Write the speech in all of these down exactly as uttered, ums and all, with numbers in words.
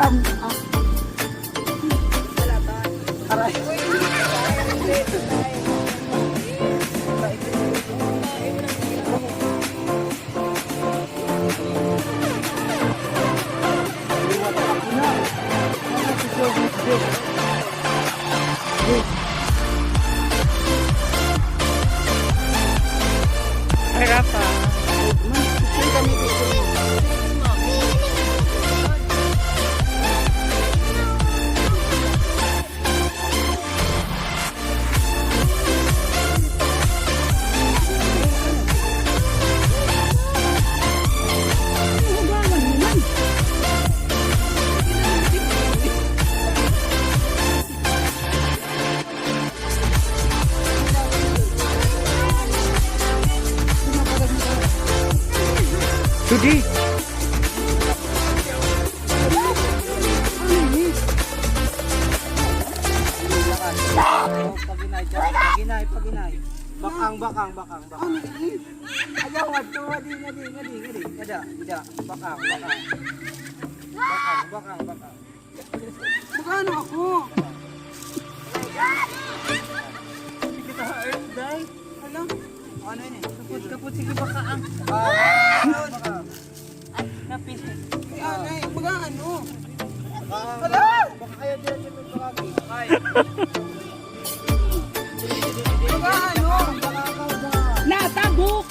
Tam-, ah. Aray. Ay, Rafa. Today. Paginay, paginay, paginay. Bakang, bakang, bakang, bakang. Ayaw, adto, ngadi, ngadi, ngadi, ngadi. Ada, ada. Bakang, bakang. Bakang, bakang, bakang. Mag-ano ako? Hindi kita ha-earth, day. Hala. Ano yun eh? Kaput, kaput, sige, baka ang. Ah, baka. Ay, napili. Ay, anay, mag-ano? Hala! Baka kaya diyan yung mga. Ay. Baka ano? Natabok!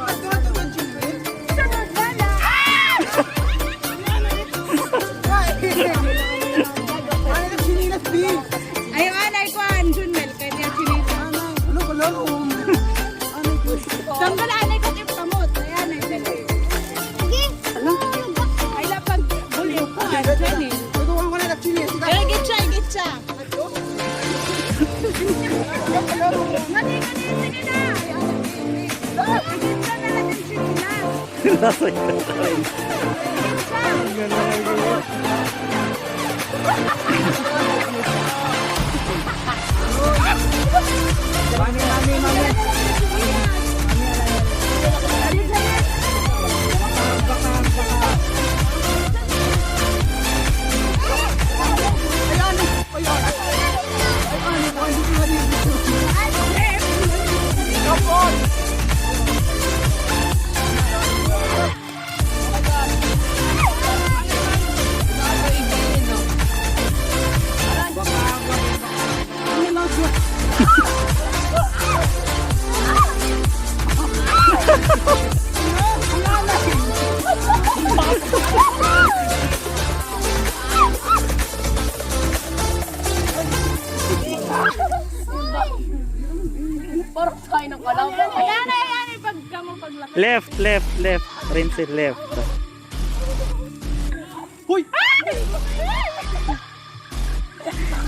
Ato, ato, Junmel. Sunod na lang. Ay, ano, chinilas, B? Ay, anay ko, an Junmel, kay niya chinilas. Ano, ano, ano, ano, ano, Tanggal anay ko yung kamot. Ayan, ay, dali. Ay, lapag buliw ko, ah, dyan eh. Tutukan ko na, nagchinelas ka. Eh, gitsa, gitsa. Ngani, ngani, sige na. Gitsa na lang yung chinelas. Gitsa. Parang tayo ng kalaban. Ayan, ayan, ayan, pag kamo paglakad. Left, left, left. Princess, left. Hoy!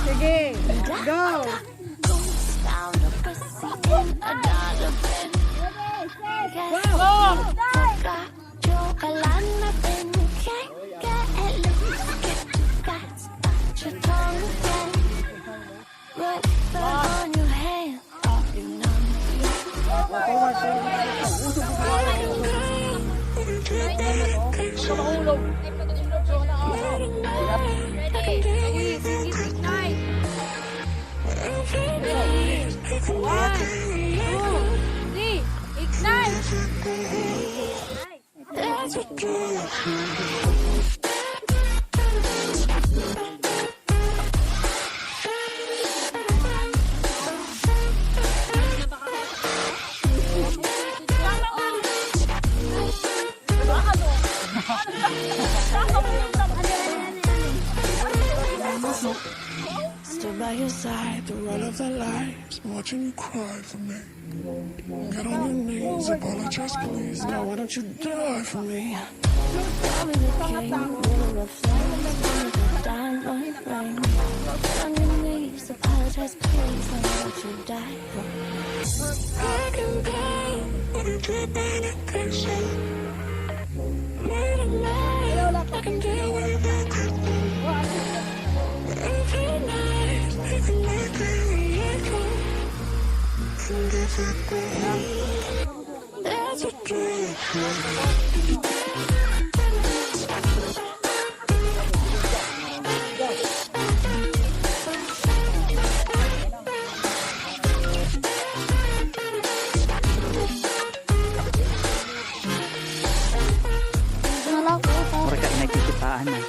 Sige, go! Go! One, two, three, ignite! Stood by your side through all of the lies, watching you cry for me. Get on your knees, apologize, please. Now why don't you die for me? You tell me the king, you're a flag, you're a diamond ring. Get on your knees, apologize, please. Now why don't you die for me? I can go on a trip and a vacation. Late at night, I can deal with that. Every night, making my clear. That's a dream. Ana.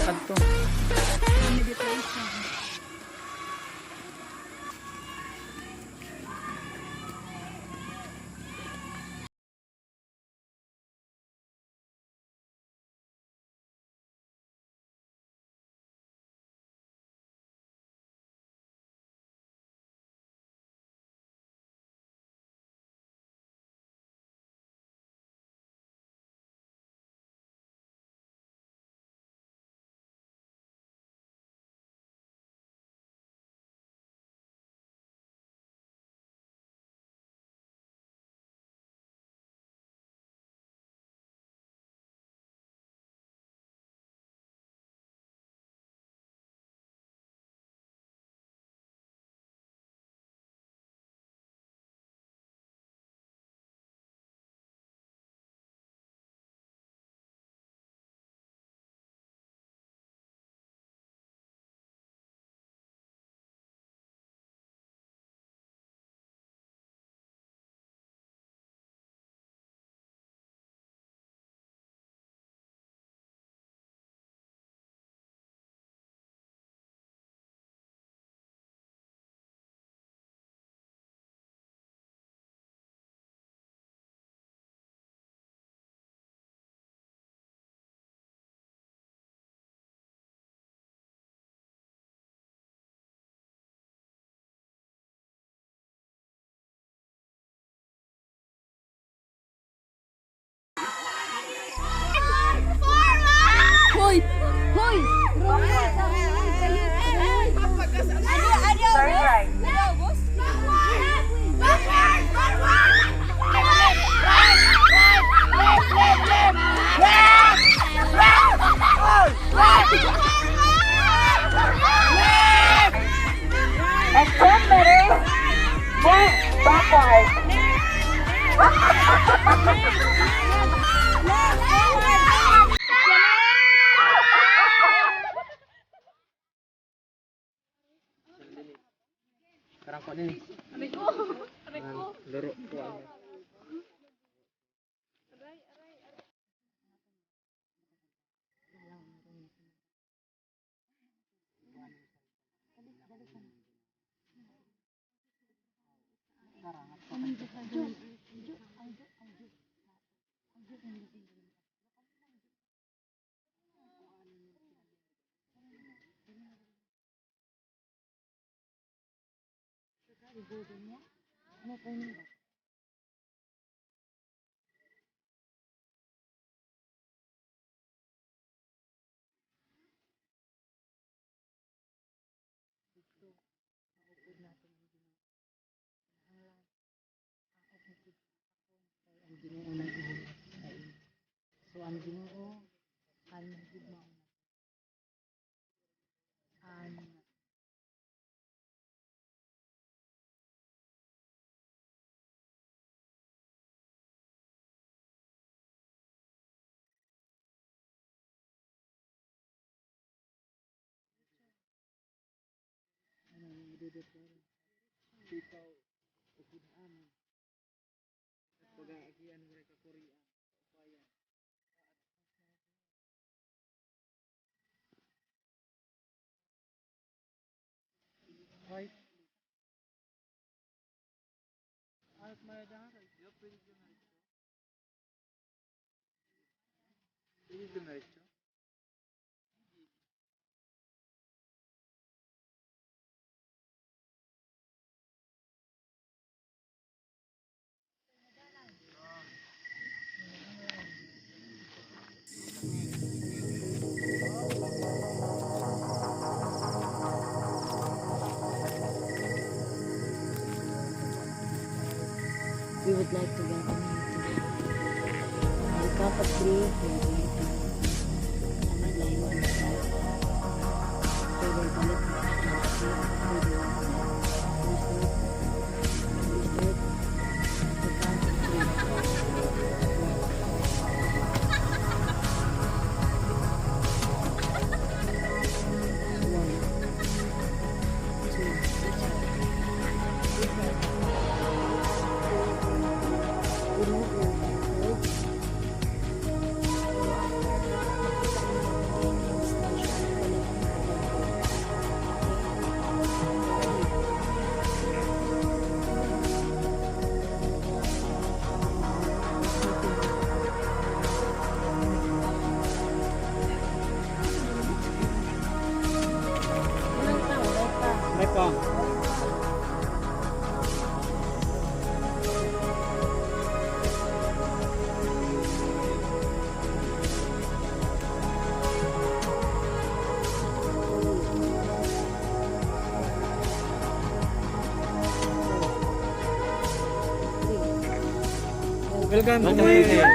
Adto. Hoy! Hoy! Turn right. And ten meters, then backward. Karang kuan ini. Aray ko. Aray ko. Luro ko, ano. Ang Ginoo nag-ihulat sa imo. So, ang Ginoo, an maghigugma una. An Ano, idudot ko rin. Ikaw, upod ha amin. At pag-aagian mo rin kakurian, kaupayan. Right. Alas maya dyan, right? Pwede dyan, right? Pwede dyan, right? Would like to welcome you to the count of three. We are going to, ano, layo ang start. Pero balik na siya. Pero, please wait. Please wait. The count of three. One. May pa. Welcome to my...